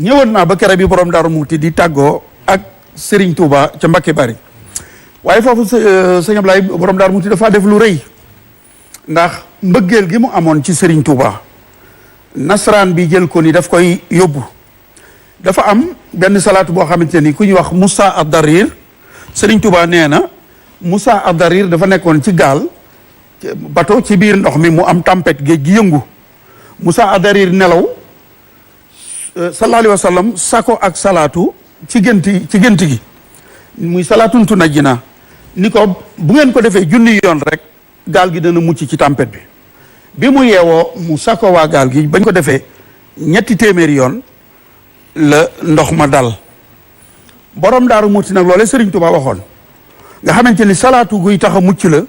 ñëwoon naa ba kere bi borom Daaru Muxti di tàggoo ak Serigne Touba ca Mbacké Bari waaye foofu sëñ Ablaye borom Daaru Muxti dafa def lu rëy ndax mbëggeel gi mu amoon ci Serigne Touba nasaraan bi jël ko ni daf koy yóbbu. dafa am benn salaatu boo xamante ni ku ñuy wax Moussa Ad-Darir Serigne Touba nee na Moussa Ad-Darir dafa nekkoon ci gaal bateau ci biir ndox mi mu am tempête géej gi yëngu Moussa Ad-Darir nelaw sallallahu alayhi wa sallam sako ak salaatu ci gént gi muy salaatun tunajjina ni ko bu ngeen ko defee junni yoon rek gaal gi dana mucc ci tempête bi mu yeewoo mu sako waa gaal gi bañ ko defee 3 téeméeri yoon la ndox ma dal borom Daaru Muxti nag loole Serigne Touba waxoon nga xamante ni salaatu guy tax a mucc la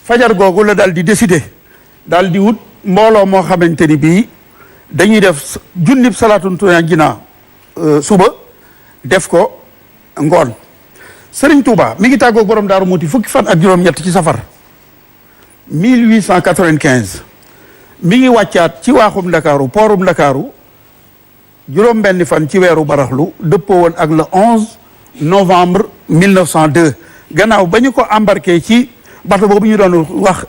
fajar googu la daal di décider daal di wut mbooloo moo xamante ni bii dañuy def junnib salaatun tunajjina suba def ko ngoon Serigne Touba mi ngi tàggoog borom Daaru Muxti fukki fan ak juróom-ñett ci safar 1895 mi ngi wàccaat ci waaxum Ndakaaru poorum Ndakaaru juróom benn fan ci weeru baraxlu dëppoo woon ak le 11 novembre 1902 gannaaw ba ñu ko embarqué ci bateau boobu ñu doon wax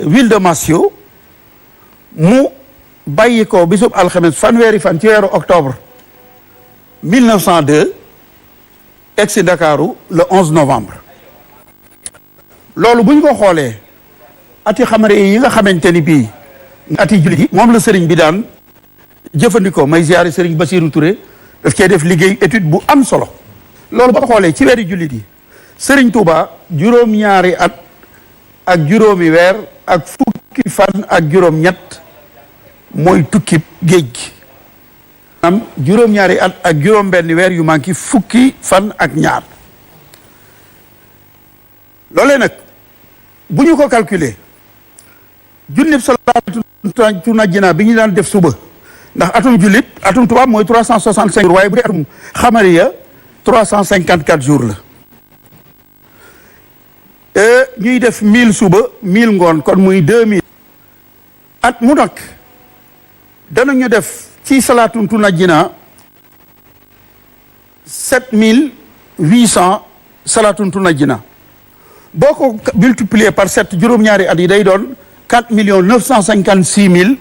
ville de Massio mu bàyyi ko bisub alxames fanweeri fan ci weeru octobre 1902 egsi Ndakaaru le 11 novembre loolu bu ñu ko xoolee ati xamare yi nga xamante ni bii ati jullit yi moom la sëriñ bi daan jëfandikoo may ziyaare Serigne Bassirou Touré daf cee def liggéey étude bu am solo loolu ba ko xoolee ci weeri jullit yi Serigne Touba juróom-ñaari at ak juróomi weer ak fukki fan ak juróom-ñett mooy tukki géej gi am juróom-ñaari at ak juróom-benn weer yu manqué fukki fan ak ñaar loolee nag bu ñu ko calculer junnib salaatu tunajjina bi ñu daan def suba ndax atum jullit atum tubaab mooy 365 jours waaye bu dee atum xamariya 354 jours la ñuy def 1000 suba 1000 ngoon kon muy 2000 at mu nag danañu def ci salaatun tunajjina 7800 salaatun tunajjina boo ko multiplier par 7 juróom-ñaari at yi day doon 4 956 000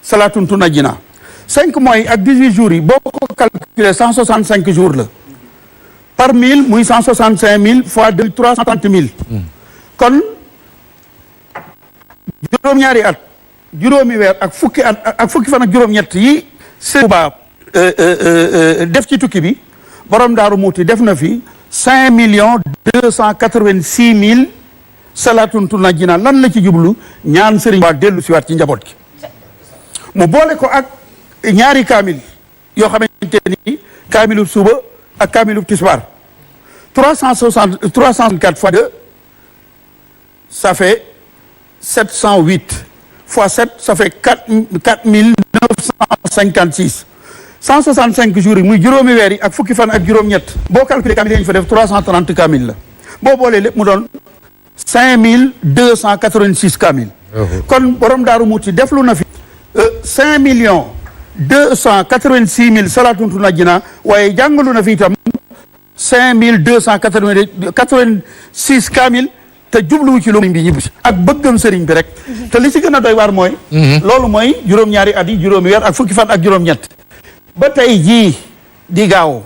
salaatun tunajjina 5 mois yi ak 18 jours yi boo ko calculer 165 jours la par 1000 muy 165 000 fois 2 330 000 kon juróom-ñaari at juróomi weer ak fukki at ak fukki fan ak juróom-ñett yi Sëriñ Tuubaa def ci tukki bi borom Daaru Muxti def na fi 5 286 000 salaatun tunajjina lan la ci jublu ñaan Sëriñ Tuubaa dellu siwaat ci njaboot gi mu boole ko ak ñaari kaamil yoo xamante ni kaamilu suba ak kaamilu tisbaar 364 fois 2 ça fait 708 fois 7 ça fait 4956 165 jours yi muy juróomi weer yi ak fukki fan ak juróom-ñett boo calculé kaamil yi ñu fa def 330 kaamil la boo boolee lépp mu doon 5286 kaamil kon borom Daaru Muxti def lu na fi 5 286 000 salaatun tunajjina waaye jàngalu na fi itam 5286 kaamil te jubluwu ci lu bi ñibbi ak bëggam sëriñ bi rek te li ci gën a doy waar mooy loolu mooy juróom-ñaari at yi juróomi weer ak fukki fan ak juróom-ñett ba tey jii di gaaw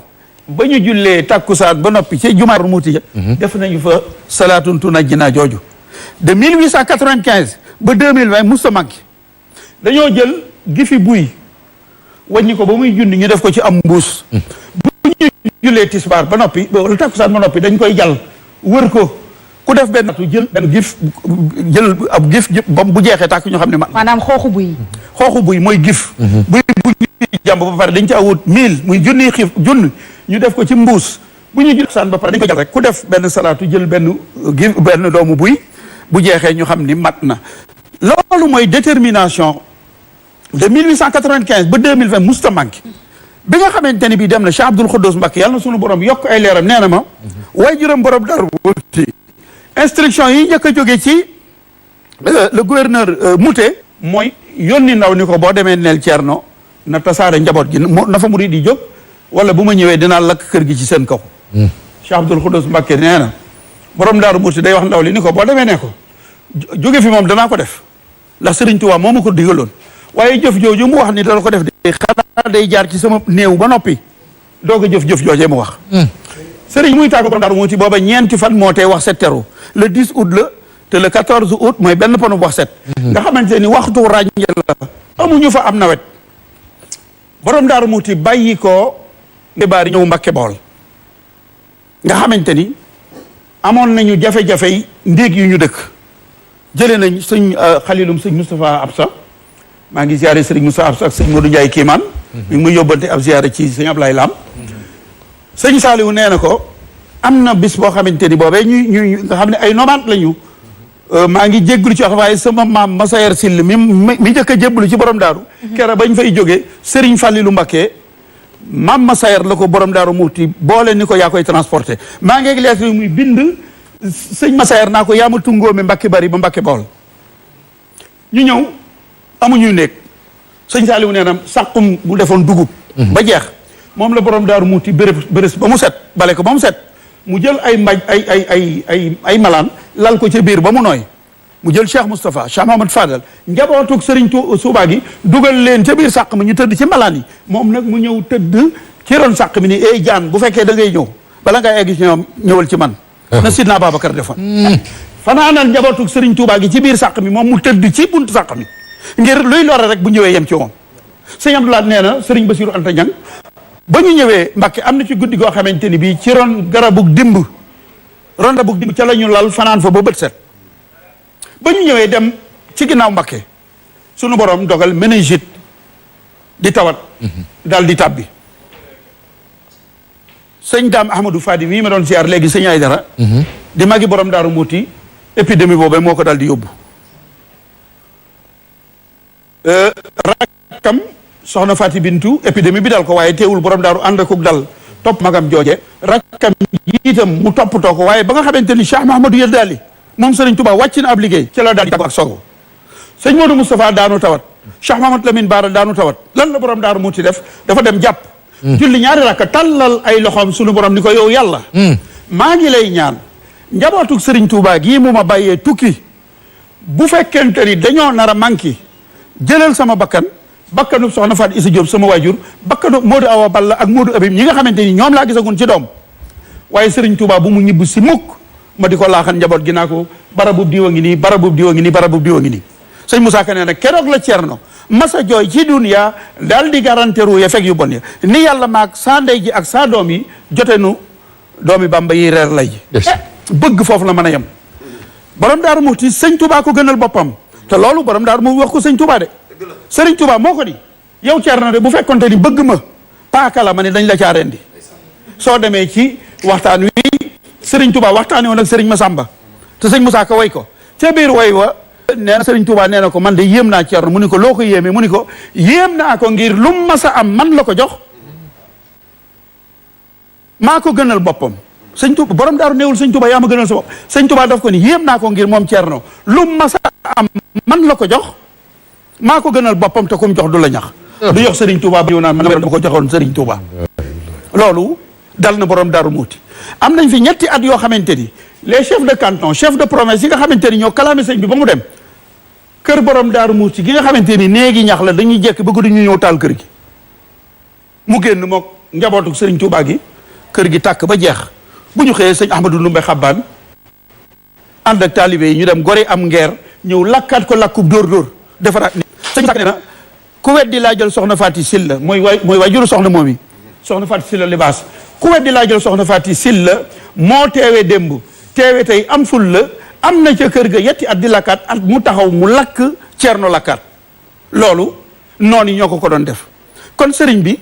ba ñu jullee takkusaan ba noppi ci jumaa Daaru Muxti def nañu fa salaatun tunajjina jooju de 1895 ba 2020 musta manqué dañoo jël gifi buy wàññi ko ba muy junni ñu def ko ci am mbuus bu ñu jullee tisbaar ba noppi wala takkusaan ba noppi dañ koy jàll wër ko ku def benn jël benn gif jël ab gif bu jeexee tàkk ñu xam ne maanaam xooxu buy mooy gif buy bu ñu jàmb ba pare dañ ci awut 1000 muy junni xiif junni ñu def ko ci mbuus bu ñu jul saan ba pare dañ ko jàll rek ku def benn salaatu jël benn gif benn doomu buy bu jeexee ñu xam ni mat na loolu mooy détermination de 1895 ba 2020 musta manqué bi nga xamante ni bii dem na Cheikh Abdoul Khoudous Mbacké yàlla na sunu borom yokk ay leeram nee na ma waaye juróom borom Daaru Muxti instruction yi njëkk a jóge ci le gouverneur Mouté mooy yónni ndaw ni ko boo demee neel Thierno na tasaare njaboot gi na fa murid di jóg wala bu ma ñëwee dinaa lakk kër gi ci seen kaw. Cheikh Abdoul Khoudous Mbacké nee na borom Daaru Muxti day wax ndaw li ni ko boo demee ne ko jóge fi moom danaa ko def ndax Serigne Touba moo ma ko digaloon waaye jëf jooju mu wax ni dana ko def de xanaa day jaar ci sama néew ba noppi doog a jëf joojee mu wax. Serigne muy tàggu borom Daaru Muxti booba ñeenti fan moo tee wax set teru le 10 août la te le 14 août mooy benn panu wax set. nga xamante ni waxtu ràññee la amuñu fa am nawet borom Daaru Muxti bàyyi ko xibaar yi ñëw Mbacké Bawol nga xamante ni amoon nañu jafe-jafe yi ndéeg yu ñu dëkk jëlee nañ sëñ xalilum sëñ Moustapha Absa maa ngi ziare sëriñ Moustapha Absa ak sëñ Modou Ndiaye Kiimaan mi ngi muy yóbbante ab ziare ci sëñ Ablaye Lam sëñ Saliou nee na ko am na bis boo xamante ni boobee ñu nga xam ne ay nomade lañu maa ngi jégglu ci wax waaye sama maam Masayer Sill mi njëkk a jébbalu ci borom daaru kera bañ fay jógee sëriñ Fallilou Mbacké maam Masayer la ko borom Daaru Muxti boole ni ko yaa koy transporté maa ngi lettre muy bind sëñ Masayer naa ko yaa ma tungóome Mbacké Bari ba Mbacké Bawol ñu ñëw amuñuy nekk sëñ Saliou nee na sàqum bu defoon dugub ba jeex moom la borom Daaru Muxti bërës ba mu set bale ko ba mu set mu jël ay mbaj ay malaan lal ko ca biir ba mu nooy mu jël Cheikh Moustapha Cheikh Mahamad Fadal njabootug Serigne Touba gi dugal leen ca biir sàq mi ñu tëdd ci malaan yi moom nag mu ñëw tëdd ci ron sàq mi ni ey jaan bu fekkee da ngay ñëw bala ngay egg ci ñoom ñëwal ci man na Sidna Babacar defoon fanaanal njabootug Serigne Touba gi ci biir sàq mi moom mu tëdd ci buntu sàq mi ngir luy lore rek bu ñëwee yem ci moom sëñ Abdoulaye nee na Serigne Bassirou Anta Niang ba ñu ñëwee Mbacké am na ci guddi goo xamante ni bii ci ron garabug dimb ca la ñu lal fanaan fa ba bët set ba ñu ñëwee dem ci ginnaaw Mbacké sunu borom dogal méningite di tawat daal di tàbbi sëñ Daam Ahmadou Fadi mii ma doon ziar léegi sëñ Aydara di magi borom Daaru Muxti épidémie boobee moo ko daal di yóbbu rakkam soxna Fati Bintu épidémie bi dal ko waaye teewul borom daaru ànd ak dal topp magam jooje rakkam itam mu toppatoo ko waaye ba nga xamante ni Cheikh Mahamadou Yeddaali moom Serigne Touba wàcc na ab liggéey ci la daal di tàggu ak sogo sëñ Modou Moustapha daanu tawat Cheikh Mahamadou Lamine Bara daanu tawat lan la borom daaru Muxti def dafa dem jàpp julli ñaari rakka tàllal ay loxoom sunu borom ni ko yow yàlla maa ngi lay ñaan njabootug Serigne Touba gii mu ma bàyyee tukki bu fekkente ni dañoo nar a manqué jëlal sama bakkanu soxna Faat Issa Diop sama waajur bakkanu Modou Awa Balla ak Modou Abib ñi nga xamante ni ñoom laa gisagun ci doom waaye Serigne Touba bu mu ñibb si mukk ma di ko laaxan njaboot gi naa ko barabub diwa ngi nii barabub diwa ngi nii barabub diwa ngi nii sëñ Moussa Ka nee na keroog la Ceerno masa jooy ci dunya daal di garanteru ya fekk yu bon ya ni yàlla maag saa ndey ji ak saa doom yi jote nu doomi Bamba yi reer lay bëgg foofu la mën a yem borom Daaru Muxti sëñ Touba ko gënal boppam te loolu borom Daaru mu wax ko sëñ Touba de Serigne Touba moo ko di yow Ceerno de bu fekkonte ni bëgg ma paaka la ma ne dañ la caa rendi soo demee ci waxtaan wi Serigne Touba waxtaanee woon ak Serigne Massamba te sëñ Moussa Ka way ko ca biir way wa nee na Serigne Touba nee na ko man de yéem naa Ceerno mu ni ko loo ko yéemee mu ni ko yéem naa ko ngir lu mu masa am man la ko jox maa ko gënal boppam sëñ Touba borom daaru néewul sëñ Touba yaa ma gënal sa bopp sëñ Touba daf ko ni yéem naa ko ngir moom Ceerno lu mu masa am man la ko jox maa ko gënal boppam te kum jox du la ñax du jox Serigne Touba ba ñëw naan man dama ko joxoon Serigne Touba loolu dal na borom Daaru Muxti am nañ fi ñetti at yoo xamante ni les chefs de canton chefs de province yi nga xamante ni ñoo kalaame sëñ bi ba mu dem kër borom Daaru Muxti gi nga xamante ni néegi ñax la dañuy jekk bëgg duñu ñëw taal kër gi mu génn mook njabootu Serigne Touba gi kër gi tàkk ba jeex bu ñu xëyee sëñ Ahmadou Ndumbe Xabbaan ànd ak taalibe yi ñu dem gore am ngeer ñëw lakkaat ko lakkub dóor defaraat ni sëñ Sakk nee na ku weddi laa jël soxna Faati Silla mooy waajuru soxna moom yi soxna Faati Silla libaas ku weddi laa jël soxna Faati Silla moo teewee démb teewe tey am ful la am na ca kër ga yetti at di lakkaat at mu taxaw mu lakk Ceerno lakkaat loolu noonu ñoo ko doon def kon sëriñ bi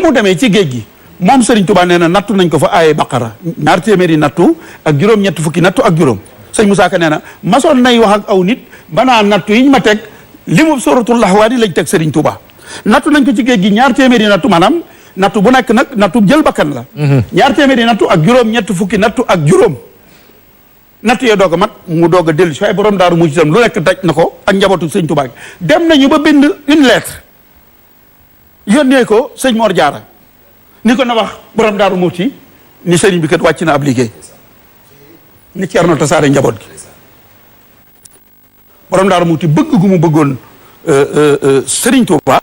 mu demee ci géej gi moom Serigne Touba nee na nattu nañ ko fa aaye Baqara 2 téeméeri nattu ak juróom-ñett fukki nattu ak juróom sëñ Moussa Ka nee na masoon nay wax ak aw nit banaa nattu yiñ ma teg li mu suratul Lahwaani lañ teg Serigne Touba nattu nañ ko ci géej gi 2 téeméeri nattu maanaam nattu bu nekk nag nattu jël bakkan la 2 téeméeri nattu ak juróom-ñett fukki nattu ak juróom nattu yee doog a mat mu doog a dellu si waaye borom Daaru Muxti itam lu nekk daj na ko ak njabootu Serigne Touba gi dem nañu ba bind une lettre yónnee ko sëñ Mor Jaara ni ko na wax borom Daaru Muxti ni sëriñ bi kat wàcc na ab liggéey ni Ceerno tasaare njaboot gi borom Daaru Muxti bëgg gu mu bëggoon sëriñ Tuuba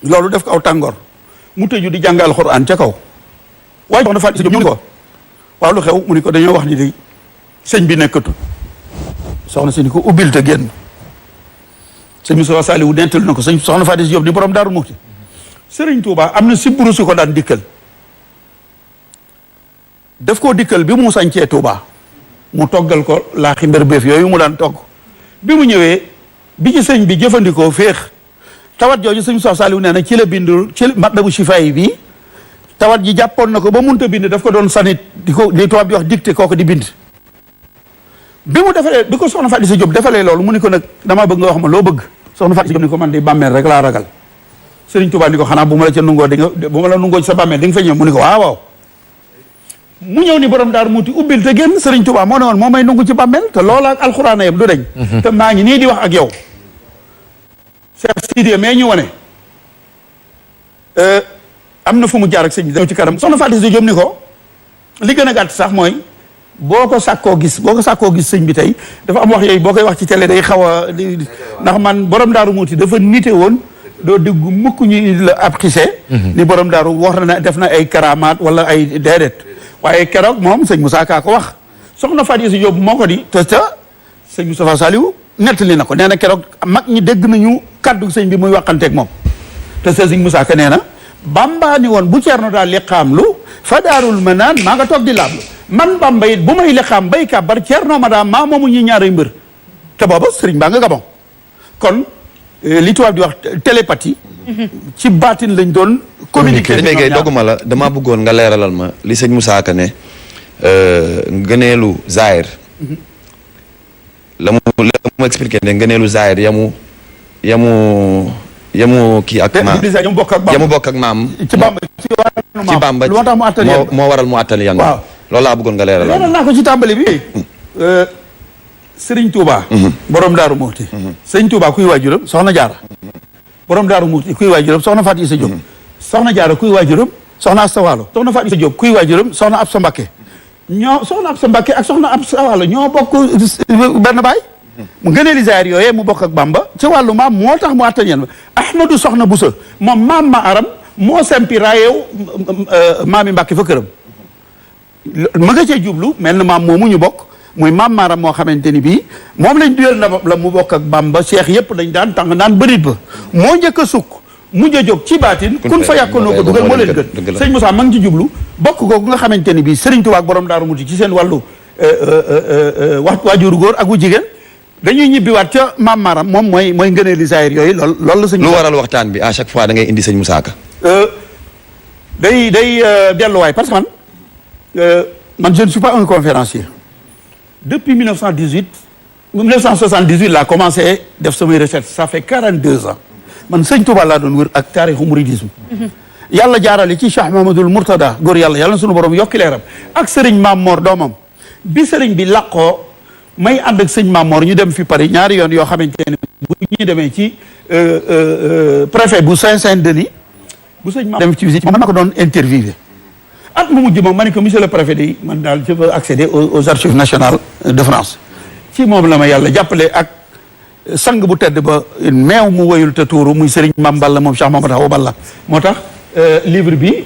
loolu def ko aw tàngoor mu tëju di jàng alxuraan ca kaw waaye soxna Fatou Diop ñu ko waaw lu xew mu ni ko dañoo wax ni di sëñ bi nekkatu soxna si ni ko ubbil te génn sëñ Moussa Saliou dental na ko sëñ soxna Fatou Diop di borom Daaru Muxti sëriñ Tuuba am na sibbiru su ko daan dikkal daf koo dikkal bi mu sañcee Tuuba mu toggal ko laaxi mbir béef yooyu mu daan togg bi mu ñëwee bi ci sëñ bi jëfandikoo féex tawat jooju sëñ Moussa Saliou nee na ci la bindu ci Matlabu Chifaay bi tawat ji jàppoon na ko ba munta bind daf ko doon sanit di ko li tubaab di wax dicté kooku di bind bi mu defalee bi ko soxna Fatou Diop defalee loolu mu ni ko nag damaa bëgg nga wax ma loo bëgg soxna Fatou Diop ni ko man di bàmmeel rek laa ragal sëriñ Tuubaa ni ko xanaa bu ma la ca nungoo di nga bu ma la nungoo ci sa bàmmeel di nga fa ñëw mu ni ko waaw mu ñëw ni borom Daaru Muxti ubbil te génn sëriñ Tuubaa moo ne woon moo may nungu ci bàmmeel te loola ak alxuraan yam du deñ te maa ngi nii di wax ak yow Cheikh Sidiya mais ñu wane am na fu mu jaar ak sëñ bi dañu ci kanam soxna Fatou Diop ni ko li gën a gàtt sax mooy boo ko sàkkoo gis sëñ bi tey dafa am wax yooyu boo koy wax ci télé day xaw a ndax man borom Daaru Muxti dafa nite woon doo dégg mukk ñu la ab xise ni borom Daaru wax na def na ay karamaat wala ay déedéet waaye keroog moom sëñ Moussa Ka ko wax soxna Fatou Diop moo ko di te sëñ Moustapha Saliou nettali na ko nee na keroog mag ñi dégg nañu kaddu sëñ bi muy waxanteeg moom te sëñ Moussa Ka nee na Bamba ni woon bu Ceerno daal liqaam lu fa daarul ma naan maa nga toog di laablu man Bamba it bu may liqaam bay kàbbar Ceerno ma daa maa moomu ñi ñaari mbër te booba sëriñ baa nga Gabon kon li tubaab di wax télépathie ci baatin lañ doon communiquer léegi dogguma la damaa bëggoon nga leeralal ma li sëñ Moussa Ka ne ngëneelu Zahir la mu expliqué ne ngëneelu Zahir yamu kii ak maam yamu bokk ak maam ci Bamba lu tax mu àttali moo waral mu àttali yan waaw loolu laa bëggoon nga leeral naa ko ci tàmbali bi Sëriñ Touba borom Daaru Muxti Sëriñ Touba kuy waajuram soxna Jaara borom Daaru Muxti kuy waajuram soxna Fatou Issa Diop soxna Jaara kuy waajuram soxna Asta Walo soxna Fatou Issa Diop kuy waajuram soxna Absa Mbakke soxna Absa Mbakke ak soxna Absa Walo ñoo bokk benn baay mu ngëneeli Zahir yooyee mu bokk ak Bamba ci wàllu maam moo tax mu àttan yeen Ahmadou soxna Boussa moom maam ma aram moo sempi raayew maami Mbàkke fa këram ma nga cee jublu mel na maam moomu ñu bokk muy maam maaram moo xamante ni bii moom lañ duyal na la mu bokk ak Bamba Cheikh yëpp dañ daan tàng naan bërit ba moo njëkk a sukk mujj a jóg ci baatin kun fa yàkkoonoo ko dugal moo leen gën sëñ Moussa ma ngi ci jublu bokk googu nga xamante ni bii Sëriñ Tuubaa ak borom Daaru Muxti ci seen wàllu waajuru góor ak wu jigéen dañuy ñibbiwaat ca maam Maram moom mooy ngëneeli Zahir yooyu loolu la sëñ lu waral waxtaan bi à chaque fois da ngay indi sëñ Moussa Ka day delluwaay parce que man je ne suis pas un conférencier depuis 1978 laa commencé def samay recherche ça fait 42 ans man sëñ Touba laa doon wër ak taarixu mouridisme yàlla jaarale ci Cheikh Mahamadul Mourtada góor yàlla na sunu borom yokki leeram ak sëriñ Maam Mor doomam bi sëriñ bi làqoo may ànd ak sëñ Maam Mor ñu dem fi Paris ñaari yoon yoo xamante ne bu ñu demee ci préfet bu Saint-Denis bu sëñ Maam dem ci visite man ma ko doon interviewé at mu mujj moom ma ne ko monsieur le préfet di man daal je veux accéder aux archives nationales de France ci moom la ma yàlla jàppale ak sang bu tedd ba meew mu woyul te tuuru muy sëriñ Mame Balla moom Cheikh Mamadou Awa Balla moo tax livre bi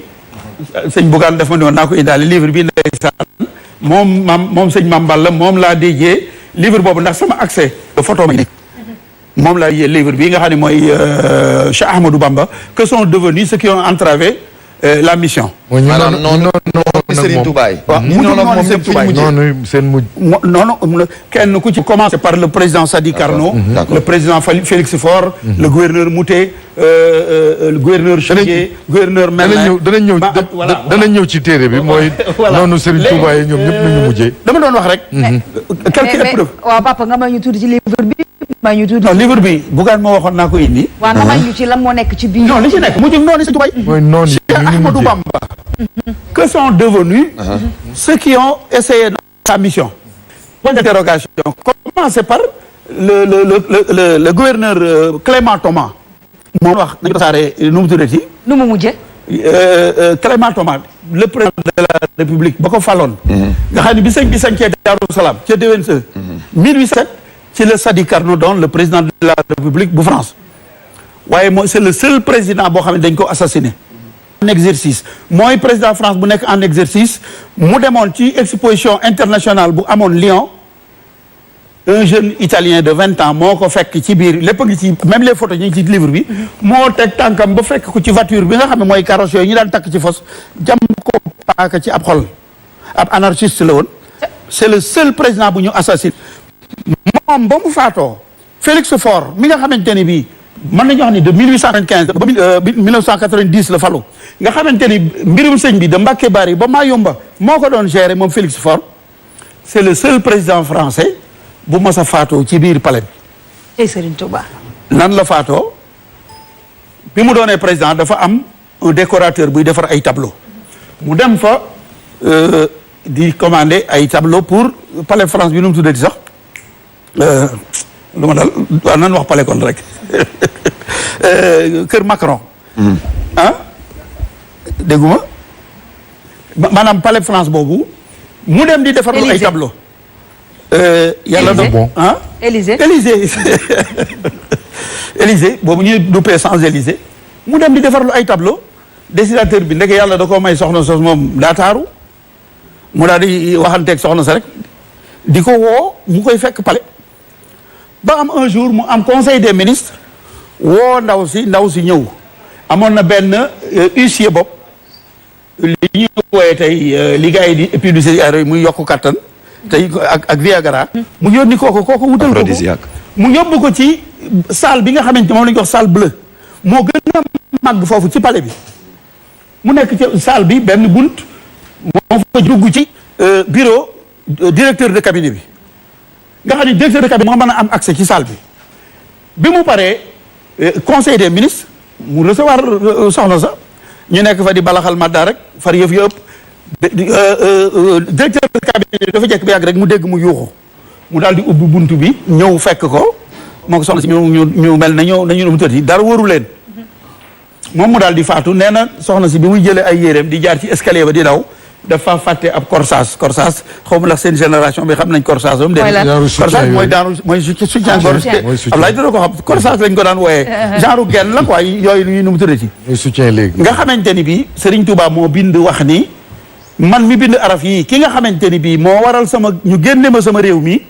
sëñ Bougane def ma ne woon naa ko indaale livre bi ndeysaan moom sëñ Mame Balla moom laa déjee livre boobu ndax sama accès de photo ma nekk moom laa déjee livre bi nga xam ne mooy Cheikh Ahmadou Bamba que sont devenus ceux qui ont entravé la mission. maanaam noonu Serigne Touba yi. waaw noonu seen mujj. noonu kenn ku ci commencé par le président Sadi Carnot. le président Félix Faure. le gouverneur Moutet. le gouverneur Chaudié. gouverneur Merlin. danañ ñëw ci téere bi mooy. noonu Serigne Touba yi ñoom ñëpp nañu mujjee. dama doon wax rek. quelques épreuves. waaw papa nga may ñu tuuti ci livre bi. non livre bi Bougane moo waxoon naa ko indi. waaw nga may ñu ci lan moo nekk ci biir. non li ci nekk mu jóg noonu Serigne Touba yi. mooy noonu yi Cheikh Ahmadou Bamba. Que sont devenus ceux qui ont essayé sa mission? Point d'interrogation. Commencez par le gouverneur Clément Thomas, moo wax nañu tasaare nu mu tuddati nu mu mujjee. Clément Thomas le président de la République ba ko faloon. nga xam ne bi sëñ bi sañcee Daaru Salaam ca déwén sa 1807 ci le Sadi Carnot doon le président de la République bu France waaye mooy c'est le seul président boo xam ne dañ ko assassiné en exercice mooy président France bu nekk en exercice mu demoon ci exposition internationale bu amoon Lyon un jeune italien de 20 ans moo ko fekk ci biir lépp a ngi ci même les photos ñu ngi ci livre bi moo teg tànkam ba fekk ko ci voiture bi nga xam ne mooy carrosse yooyu ñu daan takk ci fos jam ko paaka ci ab xol ab anarchiste la woon c'est le seul président bu ñu assassiné moom ba mu faatoo Félix Faure mi nga xamante ni bii mën nañu wax ni de 1895 ba 1990 la falu nga xamante ni mbirum sëñ bi de Mbacké Bari ba Mayumba moo ko doon gérer moom Félix Faure c'est le seul président français bu mos a faatoo ci biir palais bi. tey Serigne Touba. nan la faatoo bi mu doonee président dafa am un décorateur buy defar ay tableau mu dem fa di commander ay tableau pour palais France bi nu mu tuddati sax lu ma dal waaw nan wax palais kon rek kër Macron. ah dégguma maanaam palais France boobu mu dem di defar ay tableau. yàlla do bon ah Élysée boobu ñuy duppee Champs-Élysées mu dem di defarlu ay tableau dessinateur bi ndeke yàlla da koo may soxna sos moom daa taaru mu daal di waxanteeg soxna sa rek di ko woo mu koy fekk palais ba am un jour mu am conseil des ministres woo ndaw si ñëw amoon na benn huissier bopp li ñuy wooyee tey li gars yi di publicité muy yokk kattan tey ak Viagra mu yónni kooku wutal ko mu yóbbu ko ci salle bi nga xamante moom la ñuy wax salle bleue moo gën a màgg foofu ci palais bi mu nekk ci salle bi benn bunt moo fa dugg ci bureau directeur de cabinet bi nga xam ne directeur de cabinet moo mën a am accès ci salle bi mu paree conseil des ministres mu recevoir soxna sa ñu nekk fa di balaxal madda rek far yëf yëpp directeur de cabinet dafa jekk bi yàgg rek mu dégg mu yuuxu mu daal di ubbi bunt bi ñëw fekk ko moo ko soxna si ñu mel na nañu mu tëdd dara wóoru leen moom mu daal di faatu nee na soxna si bi muy jëlee ay yéreem di jaar ci escalier ba di daw dafa fàtte ab corsage xaw ma ndax seen génération bi xam nañ corsage am corsage mooy daanu mooy soutien gorge Ablaye dina ko xam corsage lañ ko daan wooyee genre genn la quoi yooyu nu mu tëddee ci soutien léegi nga xamante ni bii Serigne Touba moo bind wax ni man mi bind araf yi ki nga xamante ni bii moo waral ñu génne ma sama réew mi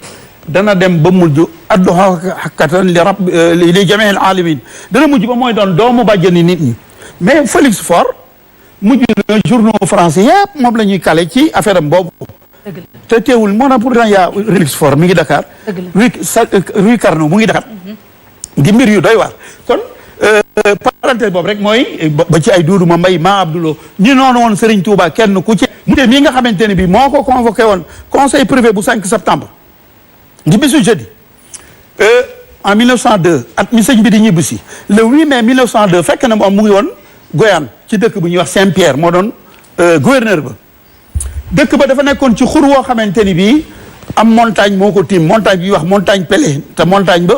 dana dem ba mujj addu xakkatan li jamiil alamin dana mujj ba mooy doon doomu bàjjani nit ñi mais Félix Faure mujj na journaux français yëpp moom la ñuy kale ci affaire am boobu te teewul moo na pourtant yaa Félix Faure mi ngi Dakar rue Carnot mu ngi Dakar di mbir yu doy waar kon parenthèse boobu rek mooy ba ci ay Doudou Mbaye ma Abdoulo ñi noonu woon Serigne Touba kenn ku ci mu te mii nga xamante ne bi moo ko convoqué woon conseil privé bu 5 septembre di bisu jeudi en 1902 at mi sëñ bi di ñibbisi le 8 mai 1902 fekk na moom mu ngi woon Goyane ci dëkk bu ñuy wax Saint-Pierre moo doon gouverneur ba dëkk ba dafa nekkoon ci xur woo xamante ni bii am montagne moo ko tiim montagne bi ñuy wax montagne Pelée te montagne ba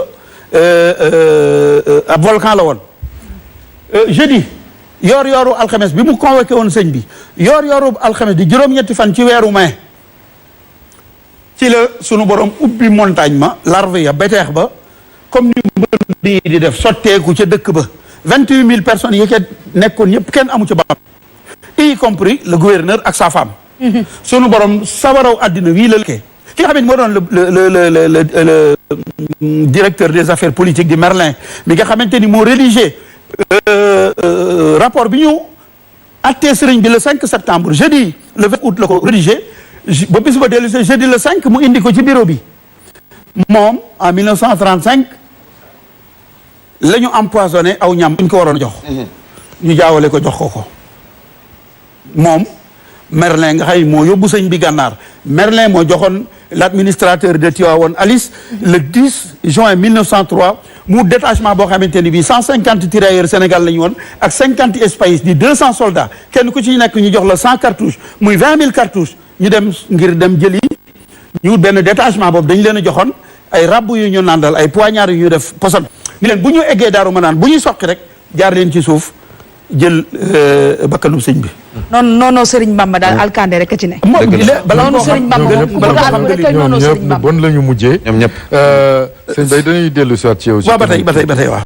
ab volcan la woon jeudi yooru alxames bi mu convoqué woon sëñ bi yooru alxames di juróom-ñetti fan ci weeru mai ci la sunu borom ubbi montagne ma larve ya beteex ba comme ni mbënd di def sotteeku ca dëkk ba 28 000 personnes yi ca nekkoon ñëpp kenn amu ca bam y compris le gouverneur ak sa femme sunu borom sabaraw àddina wii la ki nga xam ne moo doon le directeur des affaires politiques di Merlin mi nga xamante ni moo rédigé rapport bi ñu attee sëriñ bi le 5 septembre jeudi le 20 août la ko rédigé ba bis ba dellu si jeudi le 5 mu indi ko ci bureau bi moom en 1935 la ñu empoisonné aw ñam bu ñu ko waroon a jox ñu jaawale ko jox ko moom Merlin nga xam moo yóbbu sëñ bi gànnaar Merlin moo joxoon l'administrateur de Tivaouane Alice le 10 juin 1903 mu détachement boo xamante ni bii 150 tirailleurs Sénégal la ñu woon ak 50 espace di 200 soldats kenn ku ci nekk ñu jox la 100 cartouches muy 20 000 cartouches ñu dem ngir dem jëli ñu benn détachement boobu dañu leen a joxoon ay rabb yu ñu nàndal ay poignards yu ñu def poson ni leen bu ñu eggee Daaru Manaan bu ñuy soqi rek jaar leen ci suuf jël bakkanu sëñ bi. noonu Serigne Bamba daal alkande rek a ci ne. bala noonu Serigne Bamba moom ñoom ñëpp lu bon la ñu mujjee. ñoom ñëpp. sëñ Bay dañuy dellu si waat ci yow. waaw ba tey waaw.